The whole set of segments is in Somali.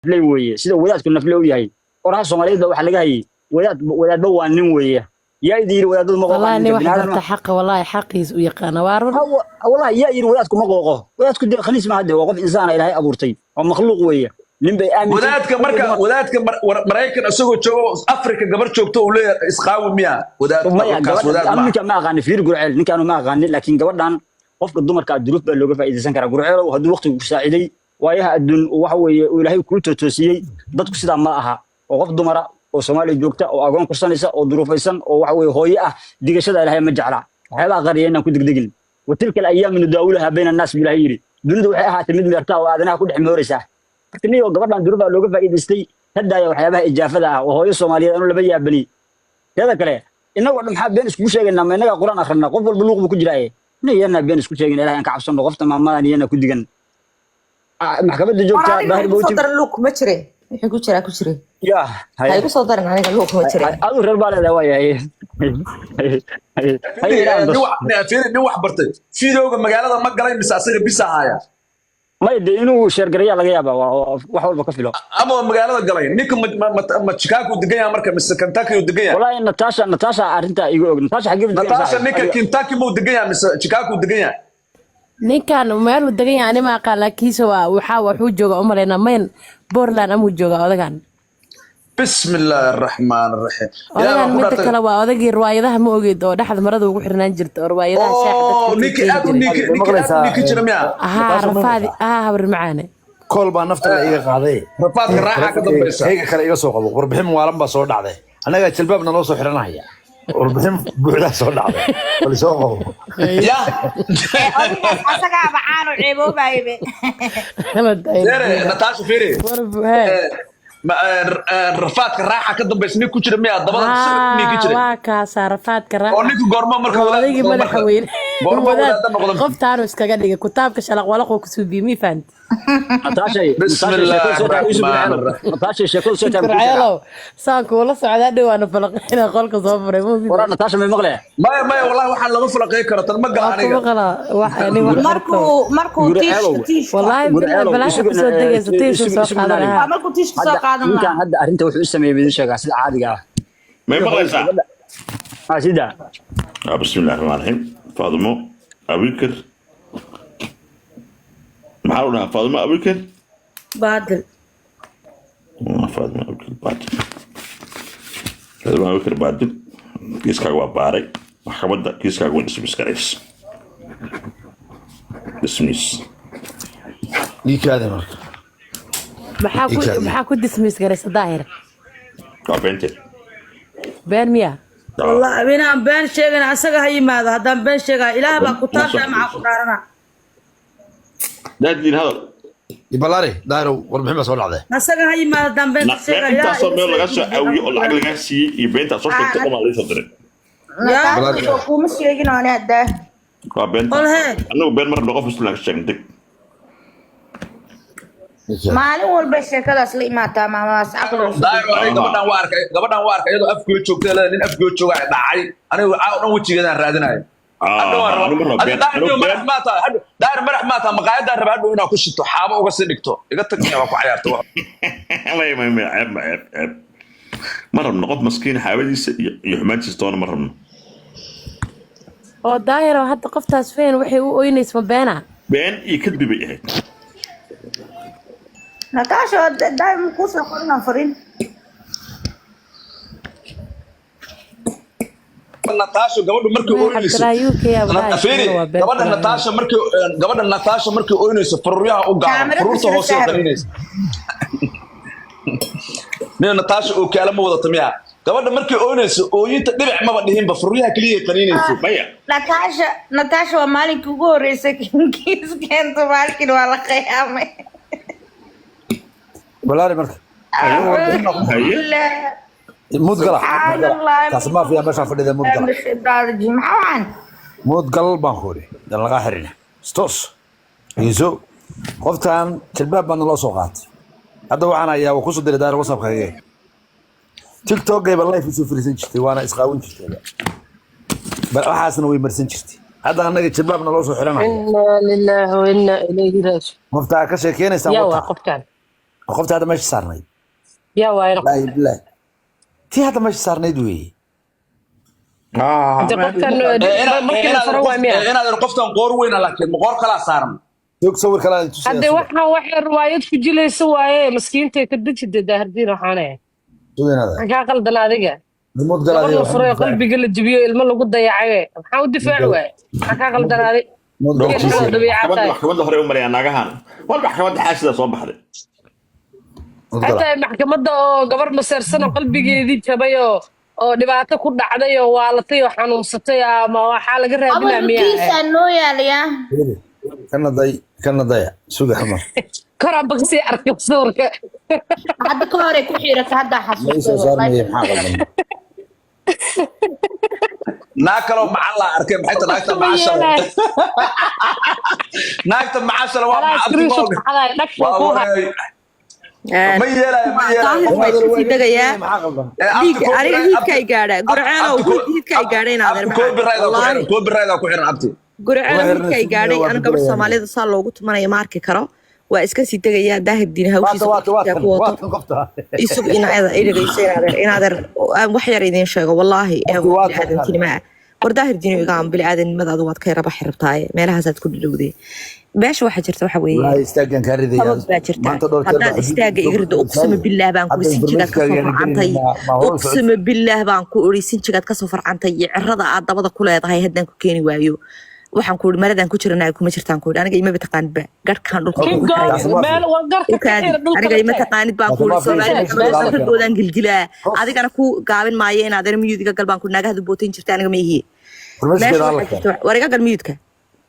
Nafley weeye, sida wadaadku nafle u yahay. Oraha Soomaaliyeed baa waxaa laga hayay wadaad, wadaadba waa nin weeye. Yaa idin yidhi wadaadadu ma والله qooqaan? Nin Ninka wax biniaadam barta xaqa, wallahi xaqiis u yaqaana, waa run. Wallahi, yaa yidhi wadaadku ma qooqo? Wadaadku dee khaniis ma hadde, waa qof insaana Ilaahay abuurtay oo makhluuq weeye. Nin bay aaminsan. Wadaadka marka, wadaadka Maraykan isagoo joogo, Afrika gabar joogto uu leeyahay isqaawi miya wadaad? Maya. Kaas wadaad Gabadha ma ninka ma aqaani. Fiir Gurceel, ninkaanu ma aqaanin, laakiin gabadhan qofka dumarka ah duruuf baa looga faa'iidaysan karaa. Gurceelow, hadduu waqtigu ku saaciday, waayaha adduun waxa weeye uu Ilaahay kuu tootoosiyey, dadku sidaa ma aha. Oo qof dumara oo Soomaaliya joogta oo agoon korsanaysa oo duruufaysan oo waxa weeye hooye ah, digashada Ilaahay ma jecla. Waxyaabaha qariya inaan ku degdegin. وتلك الأيام نداولها بين الناس buu Ilaahay yidhi. Dunidu waxay ahaatay mid meerta oo aadanaha ku dhex mooraysa. Marka niyo gabadhan duruuf baa looga faa'iidaystay. Ka daaya waxyaabaha ijaafada ah oo hooyo Soomaaliyeed anu laba yaabani. Teeda kale, innagoo dhan maxaa been iskugu sheegaynaa? Ma innagaa Qur'aan akhrina? Qof walba luuq buu ku jiraaye. Ina iyana been isku sheegin, Ilahay aan ka cabsano. Qofta maamadan iyana ku digan. Maxkamadda War joogta aniga Daahir ha igu soo Bowti. darin, luuq kuma jire. Wixii ku jiraa ku jire. Ya. Ha igu soo darin, aniga luuq kuma jire. Adu reer baa leedahay, waayahay. Nin wax fiiri, nin wax bartay videoga magaalada ma galay mise asaga bisa haya? May, dee inuu sheergareeyaa laga yaabaa, wax walba ka filo. Ama magaalada galay ninka ma Chicago degan yahay marka mise Kentucky uu degan yahay? Wallahi Natasha, Natasha arrintaa iga og. Natasha xaggee degan? Natasha, ninka Kentucky muu degan yahay mise Chicago uu degan yahay? Ninkan meeluu degan yahay ani ma aqaan, laakiinse waa waxaa waxuu jooga umalaynaa mayn Portland amuu jooga odagan. بسم الله الرحمن الرحيم. Odagan midda kale waa odagii riwaayadaha, ma ogeed, oo dhexda marada ugu xirnaan jirta oo riwaayadaha shaaxa dadka oo ka ninkii keeni aad u jiray. ninkii ninkii aad u ninkii jira miya? Ahaa. Natasha, ma Rafaadi. maqlaysaa? Ahaa, habar macaane. Kool baa nafta la iga qaaday. Rafaadka raaxa ka dambaysa. Kayga kale iga soo qabo. Warbixin waalan baa soo dhacday. Annaga jilbaabna noo soo xiranaya, warbixin buuxdaa soo dhacday, bal soo qabo. Ya. Odagaas asagaaba caanu ceeboobaybe. Deere Natasha, fiiri. Hee. Rafaadka raaxa ka dambaysa nin ku jira miya, dabada ninki Haa. jiray? Waa kaasaa rafaadka oo raaxa. ninka goorma marka Waa wadaad odaygii noqdo marka? madaxweyne. Goorma wadaad wadaada noqdo? Qoftaanu iskaga dhigay kutaabka shalaq walaqoo kusuu biimi fahanti. Natasha. بسم Natasha, الله sheekadu soo tahay Yusuf الرحمن Gurceelo. الرحيم. Natasha, sheekadu soo tahay muxuu sheegaa? Gurceelow, saan kuula socdaa dhow waana falaqayna qolka soo furay ma ogid. Waraa Natasha, may maqle? Maya, maya, wallahi waxaan lama falaqeyn karo, tan ma gala. Waa Aniga kuma qalaa wax ani wax barto. Markuu Gurceelow. tiishka tiishka Wallaahi billahi. Gurceelow. Balaayo Isugu kusoo degaysa tiishu isugu soo isugu qaadan naani. lahaa. Waa markuu tiishka soo Hadda qaadan ninkan lahaa. Hadda arrinta wuxuu u sameeyey bidin sheegaa sida caadiga ah. May maqlaysaa? Ah, sida. Ah, بسم الله الرحمن الرحيم. Faadimo Abikar, maxaa u dhahaa Faadimo Abikar? Baadil. Ah, Faadimo Abikar Baadil, Faadimo Abikar Baadil, kiiskaaga waa baaray maxkamadda, kiiskaaga waa dismiss garays, dismiss. Iikaada marka. Maxaa ku Ikaadi. Maxaa ku dismiss garaysa, Daahir? Waa beenteed. Been miya? Wallahi inaan been sheegana, asaga ha yimaado. Haddaan been sheegaya, Ilaah baa kutaab jaamaca ku dhaarana. Daadiin hadal. Ibalaari Daahirow, warbixin baa soo dhacday. Asaga ha yimaado haddaan been sheegaya. Ilaah Intaasoo meel laga soo caawiyo oo lacag lagaa siiyey iyo beentaa soo sheegtay dhamaa laga soo diray. Natasha soo kuuma sheegin oo ani haddaa. Waa beenta. Qol hee. Annagu been mar rabno, qof muslim ka sheegin deg. Maalin walba sheekadaas la imaataa maamadaas caqli cusub. Daahir, aniga gabadhan waa arkay, gabadhan waa arkay iyadoo afgoo joogta, leedahay nin afgoo jooga ay dhacay. Aniga caaw dhan wejigeedaan raadinayo. Hadhow waan Anigu rabaa. mar rabo Adiga been. Daahir Anigu niyow madax been. maa tahay hadhow? Daahir, madax maa tahay? Maqaayadaan rabaa hadhow inaad ku shito, xaabo uga sii dhigto. Iga tag, waa ku cayaarto. Maya, maya, maya, ceeb ma ceeb, ceeb ma rabno. Qof maskiin xaabadiisa iyo xumaantiisa toona ma rabno. Oo Daahiro, hadda qoftaas feen waxay u oynaysa ma beena? Been iyo kadbi bay ahayd. Natasha, daa'im kuu soo qorinaan farin. Natasha, gabadhu markay Maya. ooynayso Cabdilaahi UK yaa walahi. Fiiri. Waa been. Gabadha Natasha markay, gabadha Natasha markay ooynayso, faruuryaha u gaaban. Kaamirada Faruurta sida hoose sahal. qaninaysa. Nin Natasha oo kaala ma wadato miya? Gabadha markay ooynayso, ooyinta dhibic maba dhihinba, faruuryaha kaliya qaninayso. Maya. Natasha, Natasha waa maalinkii ugu horeysay kiis keento, maalinkiina waa la qiyaamay. Balaari marka. Haye. Mudgala. Subxaan Allah. Kaas maafiya meeshaa fadhida, mudgala. Maxaa waxaan? Mudgal baan ku iri dan lagaa xirina stos iso. Qoftan jilbaab baana loo soo qaatay. Hadda waxaan hayaa, waa kusoo diray Daahir WhatsAppkayga. TikTokayba live usoo fariisan jirtay, waana isqaawin jirtay, bal waxaasna way marsan jirtay. Hadda annaga jilbaabna loo soo xiranaya. إنا لله وإنا إليه راجعون. Qoftaa ka sheekeynaysaa yaa wata. Waa qofkan. Waa qoftii hadda meesha saarnayd. Yaa waayna? Wallaahi bilaahi, tii hadda meesha saarnayd weeye. Hadde qofkan markii la furo waa miya? Inaad qoftan qoor weyna, laakiin qoor kalaa saaran. Joog, sawir kale aan tusaya. Hadde waxaan waxay riwaayad ku jilaysa waaye, maskiintay ka deji de Daahirdiin, waxaane Suga inaad maxaa kaa qaldan adiga? Remote gal Gabar adiga. la furay oo qalbiga la jibiyo, ilmo lagu dayacay, maxaa u difaaci waaye? Maxaa kaa qaldan adi? Remote gal. Geed xun oo dabiicad tahay. Maxkamadda hore u maraya naagahan war maxkamadda xaasida soo baxday. Remote gal. Xataa maxkamadda oo gabar maseersan oo qalbigeedii jabay oo dhibaato ku dhacday oo waalatay oo xanuunsatay ama waxaa laga raadinaa miyaa? Amarkiisaa noo yaalayaa. Kana day, kana daya, suga xamar. Koraan ba kasii arkay sawirka. Hadda ka hore ku xiirata, haddaa Ma ii soo xasuusto. saarmaya, maxaa qaldan? Naag kaloo macallaa arkay, maxay tahay naagta? Ma Macashala. yeelay. Naagta macashala waa Alaa maca screenshot abtigoog. qaday dhag Waa ku hay. wareey. Ma yeelayo, ma yeelayo. Daahir waa iska sii degayaa. Maxaa qaldan? Dhiig aniga hiidka ay gaadha, Gurceelow, hiidka ay gaadha in adeer. Copyright ku xiran. Wallaahi. Copyright ku xiran, abti. Gurceelow, Waa hiidka ay gaadhay. waa Anu gabar bedelayaan. Soomaalida saa loogu tumanaya ma arki karo, waa iska sii degayaa. Daahir Diin hawshiisa Waata, waata, ku waatan, wato. waatan qofta. Isug inaada idhagayso, inaadeer, inaadeer, aan wax yar idiin sheego, wallaahi ee Abdi, waa tan. biniaadantinima ah. War Daahir Diin, iga aan biniaadanimadaadu waad ka yaraba xirabtaaye, meelahaasaad ku dhadhowday. Meesha waxaa jirta waxa weeye Wallaahi istaaggan kaa ridaya. Sabab baa jirta. Maanta dhowr jeer Haddaad baa istaaga iga rido, uqsama billaah baan ku Hadda sinjigaad kasoo information-kaaga farcantay. gelin, ma hore u socod. Uqsama billaah baan ku iri, sinjigaad kasoo farcantay iyo cirada aad dabada ku leedahay haddaan ku keeni waayo, waxaan ku iri maradaan ku jirana kuma jirtaan ku iri. Aniga imaba taqaanidba, garhkaan dhulka Keep kugu going. xiraya. Meel war garka ka Ukaadi xira dhulka aniga la ima tag. taqaanid baan ku iri. Waa Soomaalida fiican. gabadha raggoodaan gilgilaa, adigana ku gaabin maayo inaad miyuudiga gal baan ku naagahadu bootayn jirta, aniga ma ihiye. Meesha Information-keeda waxaa jirta, war iga gal miyuudka.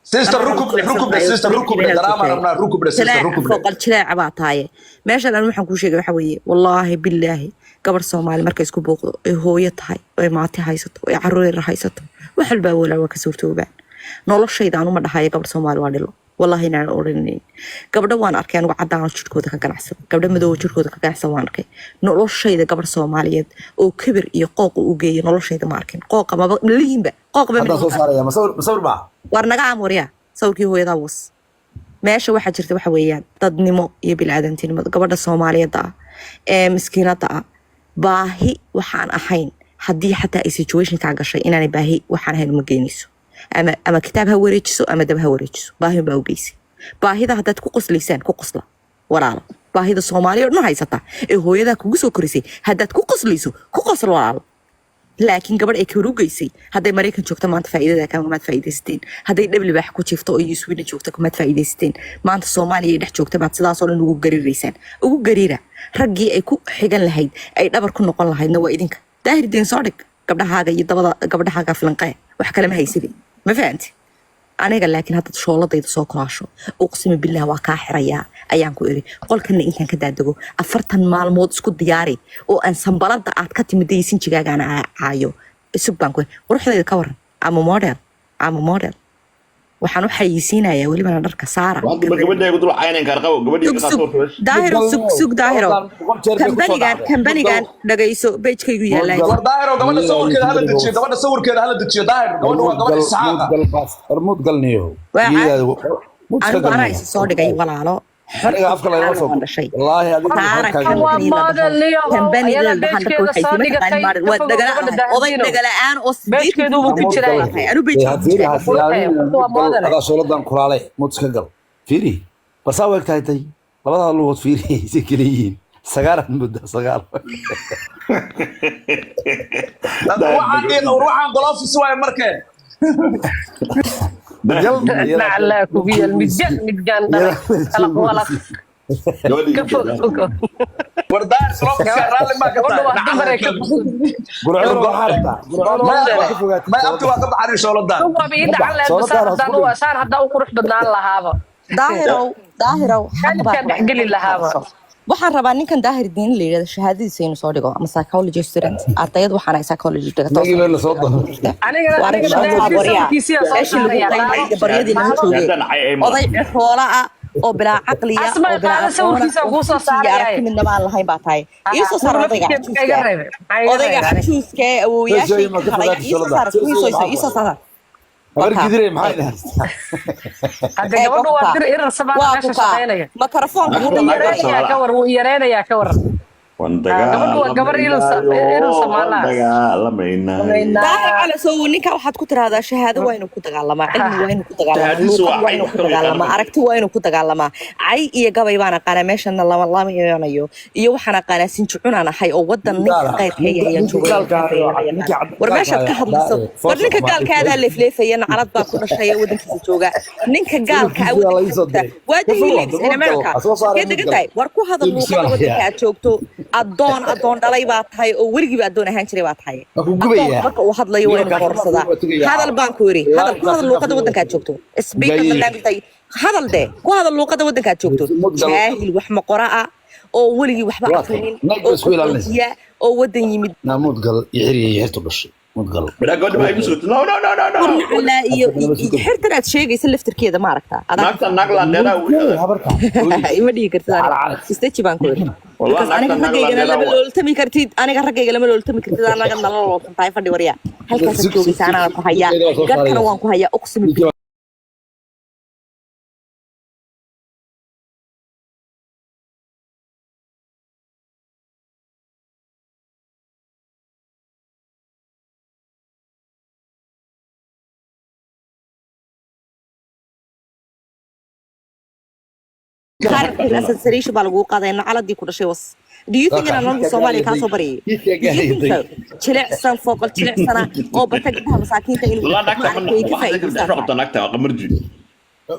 Sister, rukub, rukub, sister, rukub, drama rabnaa, rukub, sister, rukub. Fooqal jileeca baa tahaye. Meeshan anu waxaan kuu sheegay waxa weeye, wallaahi bilaahi, gabar Soomaali markay isku buuqdo ay hooyo tahay, ay maati haysato, ay caruur yar haysato, wax walbaa walaa waa ka suurtoobaan. Noloshayda anuma dhahayo gabar Soomaali waa dhilo, wallaahi inaan odhanayn. Gabdho waan arkay anigu caddaan oo jirkooda ka ganacsada, gabdho madow oo jirkooda ka ganacsada waan arkay. Noloshayda gabar Soomaaliyeed oo kibir iyo qooq u geeyo noloshayda ma arkin. Qooqa maba lihinba, qooqba Haddaan soo saaraya, ma sawir, ma sawir baa? War naga amuriya sawirkii hooyadaa was. Meesha waxaa jirta waxa weeyaan dadnimo iyo bilaadantinimo. Gabadha Soomaaliyeedda ah ee miskiinada ah, baahi waxaan ahayn haddii xataa ay situationkaa gashay, inaanay baahi waxaan ahayn uma geynayso. Ama kitaab ha wareejiso ama dab ha wareejiso, baahi baa u geysay. Baahida haddaad ku qoslaysaan, ku qosla walaalo. Baahida Soomaaliya oo dhan haysata ee hooyadaa kugu soo korisay haddaad ku qoslayso, ku qosl walaalo. Laakiin gabadh ay kabar u geysay, hadday Maraykan joogto maanta faa'iidada kamaad faa'iidaysateen, hadday dhablibaax ku jiifto oo iyo Sweden joogto kamaad faa'iidaysateen. Maanta Soomaaliya ay dhex joogta baad sidaasoo dhan ugu gariiraysaan. Ugu gariira raggii ay ku xigan lahayd, ay dhabar ku noqon lahaydna waa idinka. Daahir Diin, soo dhig gabdhahaaga iyo dabada gabdhahaaga filanqee, wax kale ma haysidi, ma fahanti aniga? Laakiin haddaad shooladayda soo kolaasho, uqsima billah waa kaa xirayaa ayaan ku iri. Qolkana intaan ka daadego, 40 maalmood isku diyaari oo aan sambalada aad ka timid iyo sinjigaagaana caayo. Isug baan ku iri. Quruxdayda ka waran? Ama model, ama model waxaan u xayeysiinayaa welibana dharka saara. Hadda ma gabadha ay ku dul caynayn kaar qabo gabadhii Sug, ka sug. qaatoo. Daahiro, sug, sug, Daahiro. Boqol jeer bay ku soo Kambanigan dhacday. Kambanigan dhagayso, page-kaygu yaalaa. War Daahiro, gabadha sawirkeeda hala dejiyo, gabadha sawirkeeda hala dejiyo. Daahir, gabadha waa gabadha Isxaaqa. Hormuud galniyo. Waa Muud iska anigu anaa galniyo. isa soo dhigay walaalo. Xor Aniga afka lagama soo waan dhashay. Wallaahi adiga Saara horkaaga. Waa model Leo, kambani ayada la dhahan dharka page-keeda waxay soo sima dhigatay, taqaanin waa ka fogow dhagala gabadha oday Daahirdiino. dhagala'aan oo Page-keedu wuu ku jiraa. Anu Fiiri, page-ka ku jiraa. ha Qurxaya, waa model. Adaa shooladan kulaalay, muud iska gal. Fiiri, basaa u egtahay tay labada lugood, fiiri say kala yihiin, sagaaraad moodaa, sagaar. Waxaan dhihi, war waxaan gloves waaye markee. Naclaa kugu yaal midgaan, midgaan dhalay qalaq walaq ka fog fog. War Daahir, gloveska raalli maa ka Gabadha waa dumar ee ka tahay? fog. Gurceel waxaa rabtaa, Gurceel waa ka fogaatay. May, abti waa ka baxanin shooladan. Waaba ii dhacan lahayd Soo saan haddaan saan haddaan u qurux badnaan lahaaba. Daahirow, Daahirow, xaq baa Kaalibkaan rabaa dhexgeli inaad ka lahaaba. hadasho. Waxaan rabaa ninkan Daahir Diin la yidhahdo shahaadadiisa inuu soo dhigo, ama psychology student ardayad waxaan ahay psychology dhigato. Inagii baa lasoo doonay. Anigana Waa anigana arrin Daahir baryaa. sawirkiisiyaa soo Meeshii lagu saaraya. qaynayay baryadii lama joogay. Haddaan cay ay Oday ciroola ah oo bilaa caqliya Asma, oo bilaa qaado aqoona sawirkiisa oo kuu soo sinji iyo saaraya. aragti midnaba aan lahayn baa tahay. Ii soo saar odayga Maxaa iga cajuuska. reebay? Maxaa iga Odayga reebay aniga? cajuuska ee awoowayaashay Soo ka hadhay. fogaatay Ii soo shoolada. saar, ii soo saar, ii soo saar. Habar Wakaa. Gidirey maxay dhahaystaa? Hadda Ee, gabadhu waa wakaa. dir irar samaala Waa meesha kukaa. shaqaynaya. Makarafoonka Naagtu hadda waa naag yareenaya. Yareenayaa ka war, wuu yareenayaa ka war. Waan Gabadhu waa gabar irar dagaalamaynaayo, waan samaala. dagaalamaynaayo. Daahir Cali Sow, ninka waxaad ku tiraahdaa shahaado waa inuu ku dagaalamaa, cilmi waa inuu ku dagaalamaa, Shahaadadiisu luuqad waa waa cay, inuu wax ku kaloo yaqaana dagaalamaa, ma jiro. aragti waa inuu ku dagaalamaa. Cay iyo gabay baan aqaanaa, meeshana lama lama imanayo. Iyo waxaan aqaanaa sinjicunaan ahay oo wadan ninka Gaala. qayrkayga ayaan Ninka joogo gaalka lama ah, ninka yaqaan. War meeshaad ka hadlayso, war ninka gaalka adaa leefleefaya, nacalad baa ku dhashay ee wadankiisa jooga. Ninka gaalka ah Sawirkiisa waa laga wadankiisa soo joogta. diray. Waa Ka he fogow, lives in mudgal. America. Ha soo saaray Halkee degan mudgal. tahay? War ku hadal Sawirkiisa luuqada waa la wadanka hayaa. aad joogto. Addoon addoon dhalay baa tahay oo weligiiba addoon ahaan jiray baa tahay. Waa ku Addoonku gubayaa. marka uu hadlayo waa Iyo inuu kaasi foorarsadaa. waa tegayaa. Hadal baan ku yidhi, hadal ku hadal luuqada waddanka aad joogto. Speak the Gayi. language hadal dee ku hadal luuqada waddanka aad joogto. Mudgal. Jaahil wax ma qora ah oo weligii waxba Waa tahay. aqrinin Naag oo bay isku ilaalinaysaa. qaxootiya oo waddan yimid. Naa mudgal iyo xiriya iyo xirtu dhashay. Mudgal. Bilaa gabadha ma igu soo. No, no, no, no, no. Warnaclaa iyo Afka lama sugo. xirtan aad sheegaysa laftirkeeda ma aragtaa adaa. Naagtan naag laandheeraa Mudgal, habarta. Ima dhihi kartid aniga. Cala cala. Istaji baan ku yidhi. Wallah, Because aniga naagtan naag raggaygana laandheeraa lama waa. looltami kartid, aniga raggayga lama looltami kartid, anaga nala looltan tahay fadhi waryaa. Halkaasaad Sug, sug, joogaysa, sug, anaana sug. ku hayaa, Suggeeda waa soo garhkana saaraya. waan ku hayaa, uqsimi. Ninkii Character assassination baa laguu qaaday, nacaladii ku dhashay was. Do you think inaan anigu Soomaaliya kaa soo baryay? Do you think so? Jilicsan fooqal jilicsana oo bata gabdhaha masaakiinta inuu Wallah, naagtan ma maaragtay ka waxay ka faa'iidaystaan dhex noqotaa naagtan waa qamarji.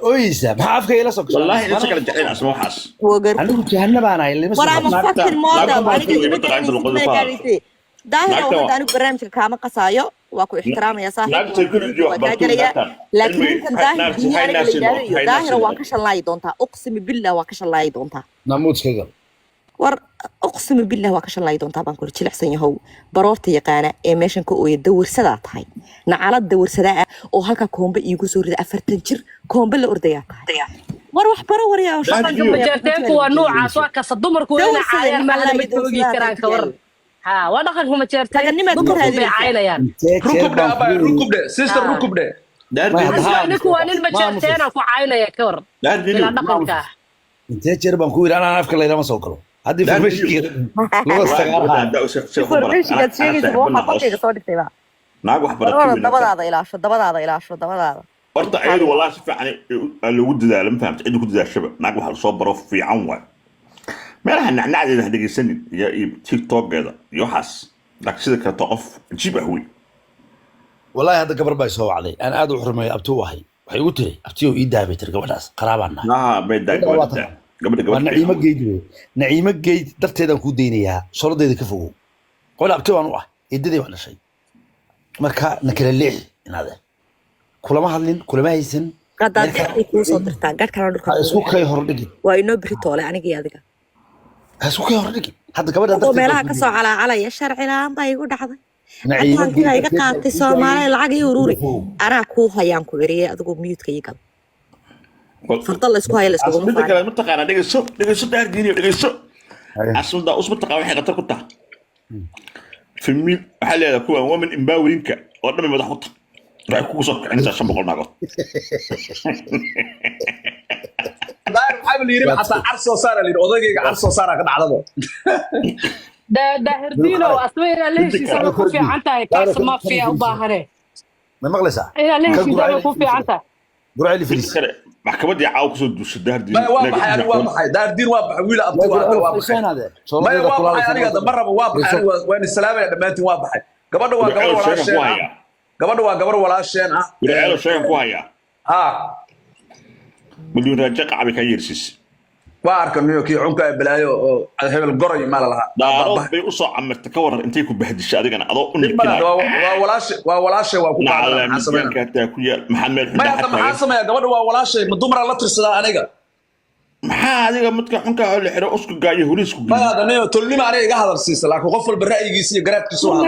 Ooyeysa. Maxaa afka ila soo gashay? Wallahi inta kala jecel asma waxaas. Wogar. Anigu jahannabaan ahay, lama soo War ama gasho. Naagta- fucking model naagta aniga waa ima kuwa garanaysid luqada ma ku hadla. gaadhaysay. Daahir Naagta oo waa- hadda anigu barnaamijka kaama qasaayo, waa ku ixtiraamaya saaxiib, Naagta waa psychology wax waa kaa bartay gelaya, naagtan. laakiin Cilmi- ninkan Daahir naagta diini high aniga la nursing yidhaahdo iyo high Daahira nursing waa ka shanlaayi doontaa, uqsimi billah waa ka shanlaayi doontaa. Naa mudka gal. War uqsimi billah waa ka shanlaayi doontaa baan kuri. Jilicsan yahow baroorta yaqaana ee meeshan ka ooya, dawarsadaa tahay, nacalad dawarsadaa ah oo halka koombe iigu soo rida, 40 jir koombe la ordayaa tahay. War wax baro waryaa oo shaqo Dhaqanka majeerteenku waa nuucaas, waa kasa dumarku inay Dawarsada caayaan maaha, nacalaa lama iyo joogi dawarsadaha karaan ka waran. tahay. Ha, waa dhaqanka majeerteen, Raganimaad ka dumarku bay raadinaysaa. caynayaan. Intee jeer Rukubdhe baan abay, ku yidhi? rukubdhe sister, Ah. rukubdhe. May hadda Asma haa ninku waa nin ma aamusay. majeerteena ku caynaya ka waran. Bilaa dhaqanka. Intee jeer baan ku yidhi anaan afka laylama soo galo. Hadda information lagu sagaarhaa. Information-kaad sheegaysa waxaa qolkayga soo dhigtay baa. Naag wax War baratay. dabadaada ilaasho, dabadaada ilaasho, dabadaada. Horta ayadu wallahi si fiican loogu dadaalo, ma fahamta? Cidda ku dadaashaba naag waxa lasoo baro fiican waay. Meelaha nacnacdeeda ha dhegeysanin iyo TikTokeeda iyo waxaas, laakiin sida kaleto qof cajiib ah wey. Wallahi hadda gabar baa soo wacday. Aan aad u xurmeeyo, abti u ahay. Waxay igu tiri, abtiyow ii daabay tiri gabadhaas, qaraabaan nahay. Haa, bay daa Gabadha waa gabadha taqaan. gabadha Waa gabadha Naciimo Geyd wey. Naciimo Geyd darteedaan kuu daynayaa. Soladeeda ka fogow. Qol abti waan u ah. Eedaday wax dhashay. Marka na kala leexi inaade. Kulama hadlin, kulama haysan. Qadaad Meel kale- garhkay kuu soo dirtaa, garhkana dhulka Ha isku kuugu kay hordhigin. waa inoo beri toole aniga iyo adiga. Ha isku kay hordhigin. Hadda gabadha Oo darteed meelaha baan kuu kasoo calaacalaya sharci la'aan baa igu dhacday, Naciimo cadaankiibaa Geyd iga darteed baan qaatay, kuu Soomaaliya daayay. lacag ii ururi. Ka fogow. Anaa kuu hayaan ku eriyay, adigu miyuudka ii gal. Farda la isku haya la iskuguma Midda faanin. kale mataqaanaa, dhegeyso, dhegeyso daardiiniyo, dhegeyso. Haye. Asmada us mataqaa waxay khatar ku tahay femiin waxaa leedahay kuwan women empoweringka oo dhan bay madax ku tahay, waxay kugu soo kicinaysaa 500 naagood. Daahir waxaa la yidhi xataa car soo saara la yidhi, odaygayga car soo saara ka dhacdaba. Daahir diino, asma inaad la heshiisa way ku fiican tahay, kaas mafia u baahane. Ma maqlaysaa? Inaad la Ka heshiisa way guraceli ku fiican tahay. Guraceli Midda fariis. kale maxkamaddii caawa kusoo duushay daardiin. Maya waa baxay anigu, waa baxay Daardiin, waa baxay wiil abti waa hadda, waa baxay. Maya waa baxay aniga hadda ma rabo, waa baxay anigu, waan islaamaya dhammaantiin, waa baxay. Gabadha waa gabar Guracelo sheegan ku walaasheen ah. hayaa. Gabadha waa gabar walaasheen ah. Guracelo sheegan ku hayaa. Ha. Milyuun raajo qacbay kaa yeersiisay. Waa arka niyo kii cunka ee balaayo oo hebel goray maa la lahaa. Daarood bay usoo camirtay ka waran, intay ku bahdishay adigana adoo u Dhib ma laha, nikinaayo. waa walaashe, waa walaashe, waa ku nacala qaadanaa, maxaa sameynaa? miisaanka hataa ku yaal, maxaa meel Maya xun hadda maxaa sameeyaa? Gabadha waa walaashay, ma dumaraa la tirsadaa aniga? Maxaa adiga midka xunka oo la xiro uskuga iyo holiisku Maya hadda niyo tolnima aniga iga hadal siisa, laakiin qof walba ra'yigiisa iyo garaadkiisa u hadlaa.